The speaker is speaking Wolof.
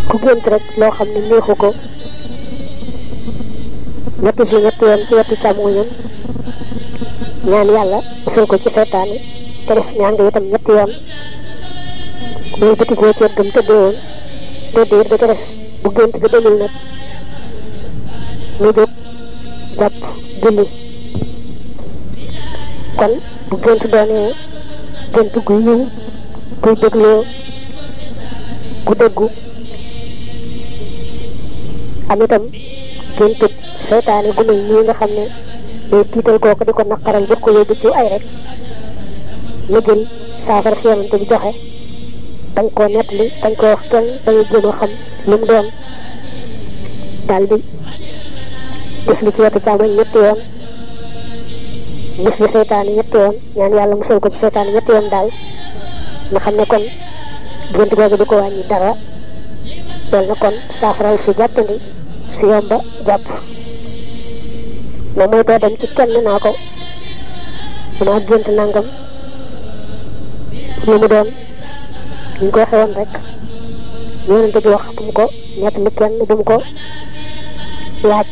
ku gént rek loo xam ne neexu ko ñetti yoon ci wetu càmmoñam ñaan yàlla musal ko ci seytaane te def ñaan nga itam ñetti yoon muy bëtikoo ceeb gëm tëddee woon tëddee it ba ca def bu gént ga demul nag mu jóg jàpp julli kon bu gént doonee gént gu yiw guy dégloo gu dëggu am itam géntug seytaane gu mel nii nga xam ne day tiital kooku di ko naqaral bëgg ko yóbbu ci ay rek la jël saafara si yonante bi joxe dañ koo nettali dañ koo wax kenn dañuy jéem a xam lu mu doon daal di def li ci wetu càmmoñ ñetti yoon gis li seytaane ñetti yoon ñaan yàlla musal ko ci seytaane ñetti yoon daal nga xam ne kon gént googu du ko wàññi dara loolu na kon saafara si jàppandi si yomba jàpp moom mooy doo dem ci kenn naa ko dama gént nangam lu mu doon ñu ko waxee woon rek yonente bi wax bu mu ko nettali kenn bu mu ko laaj